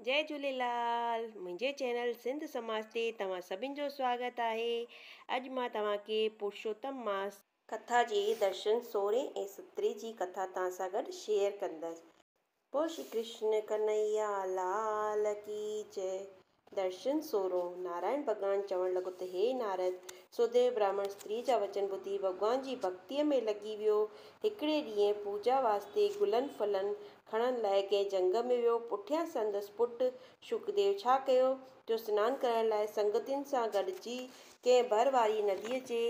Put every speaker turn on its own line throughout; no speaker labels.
جئي جهوليلال منهنجي چينل سنڌ سماج تي توهان سڀن جو سواگت آهي. اڄ مان توهان کي پرشوتم ماس. ڪٿا جي درشن سورهين ۽ سترهين جي ڪٿا توهان سان گڏ شيئر ڪندس. پوء شري ڪرشن ڪنهيا لال ڪي جئي. درشن سورهون، نارائڻ ڀڳوان چوڻ لڳو ته هي نارد! سوديو براهمڻ استريء جا وچن ٻڌي ڀڳوان جي ڀڳتيء ۾ لڳي ويو. هڪڙي ڏينهن پوڄا واسطي گلن ڦلن کڻڻ لاء ڪنهن جهنگ ۾ ويو. پٺيان سندس پٽ شڪديو ڇا ڪيو جو سنان ڪرڻ لاء سنگتين سان گڏجي ڪنهن ڀر واري نديء جي.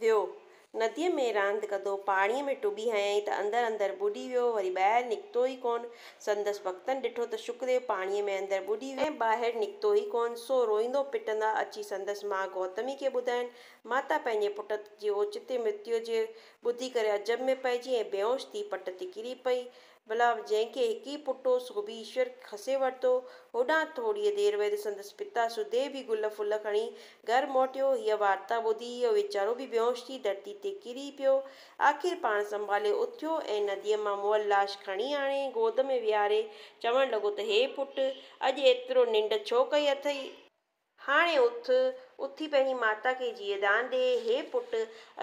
ويو. نديء ۾ راند ڪندو پاڻيء ۾ ٽٻي هنيائين ته اندر اندر ٻڏي ويو، وري ٻاهر نڪتو ئي ڪونه. سندس ڀڳتن ڏٺو ته شڪديو پاڻيء ۾ اندر ٻڏي ويو ۽ ٻاهر نڪتو ئي ڪونه، سو روئيندو پٽندا اچي سندس ماء گوتمي کي ٻڌائين. ماتا پنهنجي پٽ جي اوچتي مرتيو جي ٻڌي ڪري عجب ۾ پئجي ۽ بيهوش ٿي پٽ تي ڪري پئي. ڀلا جنهن کي هڪ ئي پٽ هو، سو به ايشور کسي ورتو. هوڏانهن ٿوريء دير بعد سندس پتا سديو به گل ڦل کڻي گهر موٽيو. هيء وارتا ٻڌي اهو ويچارو به بيهوش ٿي ڌرتي تي ڪري پيو. آخر پاڻ سنڀالي اٿيو ۽ نديء مان مئل لاش کڻي آڻي گود ۾ ويهاري چوڻ لڳو ته هي پٽ! اڄ ايترو ننڊ ڇو ڪئي اٿئي؟ هاڻي اٿ، اٿي پنهنجي ماتا کي جيئدان ڏي. هي پٽ!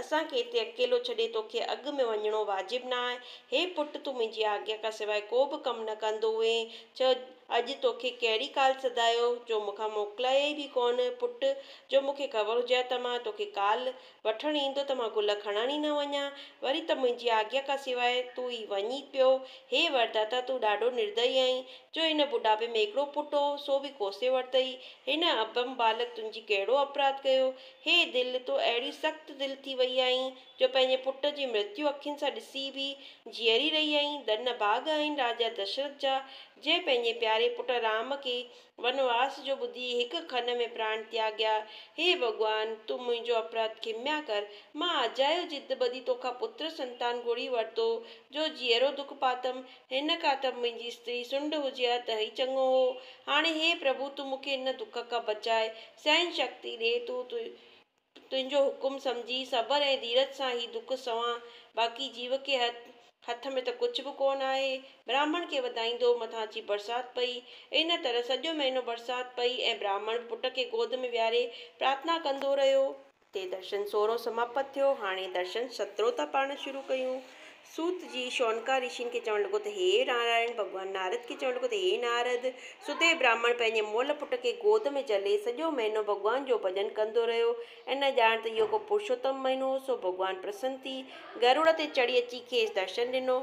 اسان کي هتي اڪيلو ڇڏي توکي اڳ ۾ وڃڻو واجب نه آهي. هي پٽ! تون منهنجي آگيا کان سواء ڪو به ڪم نه ڪندو هئين. چئه، اڄ توکي ڪهڙي ڪال سڌايو، جو مون کان موڪلايئي به ڪونه. پٽ! جو مون کي خبر هجي ها ته مان توکي ڪالهه وٺڻ ايندو ته مان گل کڻڻ ئي نه وڃان. وري ته منهنجي آگيا کان سواء تون ئي وڃين پيو. هي ورداتا! تون ڏاڍو نردئي آهين، جو هن ٻڍاپي ۾ هڪڙو پٽ هو، سو به ڪوسي ورتئي. هن ابهم ٻالڪ تنهنجي ڪهڙو اپراڌ ڪيو؟ هي دل! تون اهڙي سخت دل ٿي وئي آهين، جو پنهنجي پٽ جي مرتيو اکين سان ڏسي به جيئري رهي آهين. ڌن ڀاڳ آهن راجا دشرٿ جا، جنهن پنهنجي پياري پٽ رام کي ونواس جو ٻڌي هڪ کن ۾ پراڻ تياڳيا. هي ڀڳوان! تون منهنجو اپراڌ کميا ڪر. مان اجايو ضد ٻڌي توکان پتر سنتان گهري ورتو، جو جيئرو دک پاتم. هن کان ته منهنجي استري سنڍ هجي ها ته ئي چڱو هو. هاڻي هي پرڀو! تون مون کي هن دک کان بچاء. سهن شڪتي ڏي. تون تنهنجو حڪم سمجهي صبر ۽ ڌيرج سان هي دک سهان، باقي جيو کي هٿ ۾ ته ڪجهه به ڪونه آهي. براهمڻ کي وڌائيندو، مٿان اچي برسات پئي. ان طرح سڄو مهينو برسات پئي ۽ براهمڻ به پٽ کي گود ۾ ويهاري پرارٿنا ڪندو رهيو. هتي درشن سورهون سماپت ٿيو. هاڻي درشن سترهون ٿا پاڻ شروع ڪيون. سوت جي شونڪا رشين کي چوڻ لڳو ته هي نارائڻ! ڀڳوان نارد کي چوڻ لڳو ته هي نارد! سوديو براهمڻ پنهنجي مئل پٽ کي گود ۾ جهلي سڄو مهينو ڀڳوان جو ڀڄن ڪندو رهيو ۽ نه ڄاڻ ته اهو ڪو پرشوتم مهينو هو، سو ڀڳوان پرسن ٿي گرڙ تي چڙهي اچي کيس درشن ڏنو.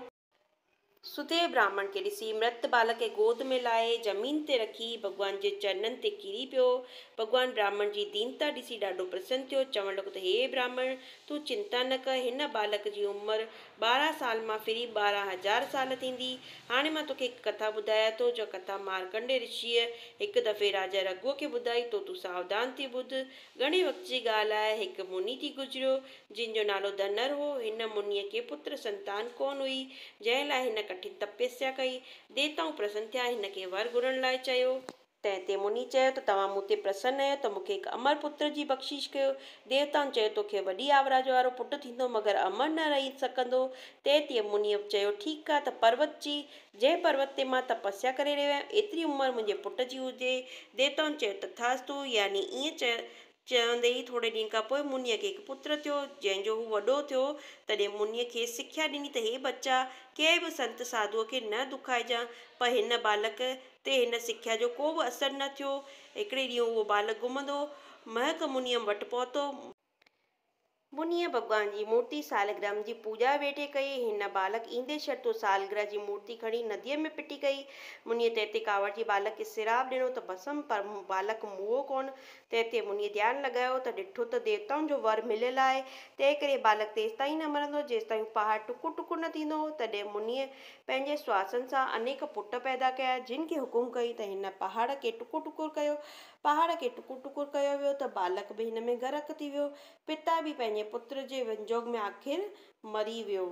سوديو براهمڻ کي ڏسي مرت ٻالڪ کي گود ۾ لاهي زمين تي رکي ڀڳوان جي چرنن تي ڪري پيو. ڀڳوان براهمڻ جي دينتا ڏسي ڏاڍو پرسن ٿيو. چوڻ لڳو ته هي براهمڻ! تون چنتا نه ڪر، هن ٻالڪ جي عمر 12 سال مان ڦري 12,000 سال ٿيندي. هاڻي مان توکي هڪ ڪٿا ٻڌايان ٿو، جا ڪٿا مارڪنڊي رشيء هڪ دفعي راجا رگهوء کي ٻڌائي، تو تون ساوڌان ٿي ٻڌ. گهڻي وقت جي ڳالهه آهي، هڪ مني ٿي گذريو، جنهن جو نالو ڌنر هو. هن منيء کي پتر سنتان ڪونه هئي، جنهن لاء هن ڪٺن تپسيا ڪئي. ديوتائون پرسن ٿيا، هن کي ور گهرڻ لاء چيو. تنهن تي مني چيو ته توهان مون تي پرسن آهيو ته مون کي هڪ امر پتر جي بخشش ڪيو. ديوتائن چيو توکي وڏي آوراج وارو پٽ ٿيندو مگر امر نه رهي سگهندو. تنهن تي منيء چيو ٺيڪ آ ته پروت جي جنهن پروت تي مان تپسيا ڪري رهيو آهيان ايتري عمر منهنجي پٽ جي هجي. ديوتائن چيو تٿاستو يعني ائين چوندي ئي ٿوري ڏينهن کان پوء منيء کي هڪ پتر ٿيو، جنهن جو هو وڏو ٿيو، تڏهن منيء کيس سکيا ڏني ته هي ٻچا! ڪنهن به سنت ساڌوء کي نه دکائجان. پر هن ٻالڪ تي هن سکيا جو ڪو به اثر نه ٿيو. هڪڙي ڏينهن اهو ٻالڪ گهمندو مهڪ منيء وٽ پهتو. منيء ڀڳوان جي مورتي سالگرام جي پوڄا ويٺي ڪئي. هن ٻالڪ ايندي شرط اهو سالگرهه جي مورتي کڻي نديء ۾ ڦٽي ڪئي. منيء تنهن تي ڪاوڙجي ٻالڪ کي سراپ ڏنو ته ڀسم، پر ٻالڪ موئو ڪونه. تنهن تي منيء ڌيان لڳايو ته ڏٺو ته ديوتائن جو ور مليل آهي، تنهنڪري ٻالڪ تيستائين نه مرندو، جيستائين هو پهاڙ ٽڪر ٽڪر نه ٿيندو. تڏهن منيء پنهنجي سواسن سان انيڪ پٽ پيدا ڪيا، جن کي حڪم ڪيائين ته هن پهاڙ کي ٽڪر ٽڪر ڪيو. پهاڙ کي ٽڪر ٽڪر ڪيو ويو ته ٻالڪ به هن ۾ غرق ٿي ويو. پتا به پنهنجي پتر جي ونجوڳ ۾ آخر مري ويو.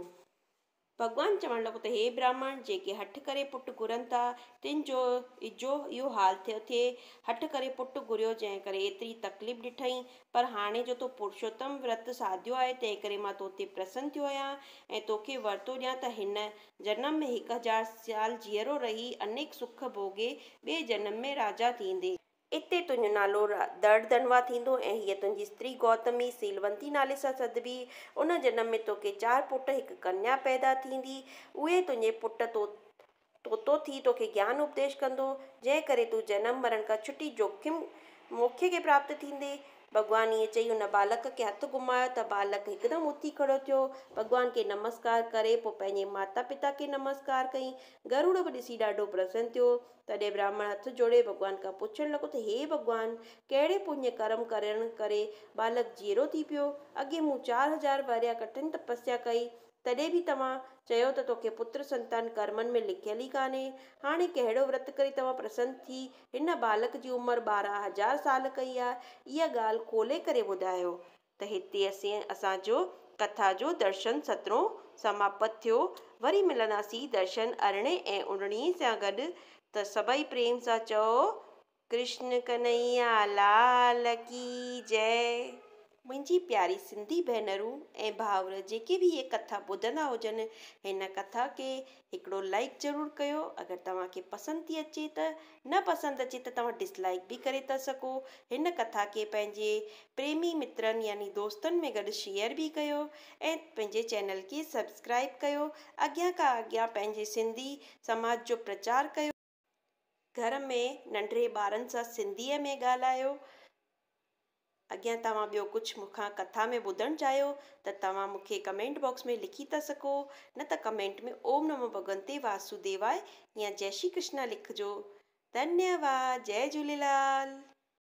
ڀڳوان چوڻ لڳو ته هي براهمڻ! جيڪي هٺ ڪري پٽ گهرن ٿا، تن جو اجهو اهو حال ٿيو ٿئي. هٺ ڪري پٽ گهريو، جنهن ڪري ايتري تڪليف ڏٺئين. پر هاڻي جو تو پرشوتم ورت ساڌيو آهي، تنهن ڪري مان تو تي پرسن ٿيو آهيان ۽ توکي ور ٿو ڏيان ته هن جنم ۾ 1000 سال جيئرو رهي انيڪ سک ڀوڳي ٻئي جنم ۾ راجا ٿيندين. اتي تنهنجو نالو درڙڌنوا ٿيندو ۽ هيء تنهنجي استري گوتمي سيلونتي نالي سان سڏبي. ان جنم ۾ توکي چار پٽ هڪ ڪنيا پيدا ٿيندي. اهي تنهنجي پٽ طوطو ٿي توکي گيان اپديش ڪندو، جنهن ڪري تون جنم مرڻ کان ڇٽي جوکم موکي کي پراپت ٿيندين. ڀڳوان ائين چئي ان ٻالڪ کي هٿ گهمايو ته ٻالڪ هڪدم اٿي کڙو ٿيو. ڀڳوان کي نمسڪار ڪري پوء پنهنجي ماتا پتا کي نمسڪار ڪيائين. گرڙ به ڏسي ڏاڍو پرسن ٿيو. تڏهن براهمڻ هٿ جوڙي ڀڳوان کان پڇڻ لڳو ته هي ڀڳوان! ڪهڙي پڃ ڪرم ڪرڻ ڪري ٻالڪ جيئرو ٿي پيو؟ اڳي مون 4000 ورهيه ڪٺن تپسيا ڪئي، تڏهن به توهان چيو ته توکي پتر سنتان ڪرمن ۾ لکيل ئي ڪانهي. هاڻي ڪهڙو ورت ڪري توهان پرسن ٿي هن ٻالڪ جي عمر 12000 سال ڪئي آهي؟ اها ڳالهه کولي ڪري ٻڌايو. ته هتي اسين اسان جو ڪٿا جو درشن سترهون سماپت ٿيو. وري ملنداسين درشن ارڙهين ۽ اڻويهين سان گڏ ته سڀئي پريم سان چئو ڪرشن ڪنهيا لال ڪي جئي. منهنجي پياري سنڌي ڀينرون ۽ ڀائر جيڪي به هيء ڪٿا ٻڌندا هجن هن ڪٿا کي هڪڙو لائيڪ ضرور ڪيو اگر توهان کي پسند ٿي اچي ته نه پسند اچي ته توهان ڊس لائيڪ به ڪري ٿا سگهو هن ڪٿا کي پنهنجي پريمي مترن يعني دوستن ۾ گڏ شيئر به ڪيو ۽ پنهنجي چينل کي سبسڪرائيب ڪيو اڳيان کان اڳيان پنهنجي سنڌي سماج جو پرچار ڪيو. گهر ۾ ننڍڙي ٻارن سان سنڌيء ۾ ڳالهايو. اڳيان توهان ٻيو ڪجهه مون کان ڪٿا ۾ ٻڌڻ چاهيو ته توهان مون کي ڪمينٽ باڪس ۾ لکي ٿا سگهو نه ته ڪمينٽ ۾ اوم نمو ڀڳونتي واسوديواء يا جئي شري ڪرشنا لکجو. ڌنيواد جئي جهوليلال.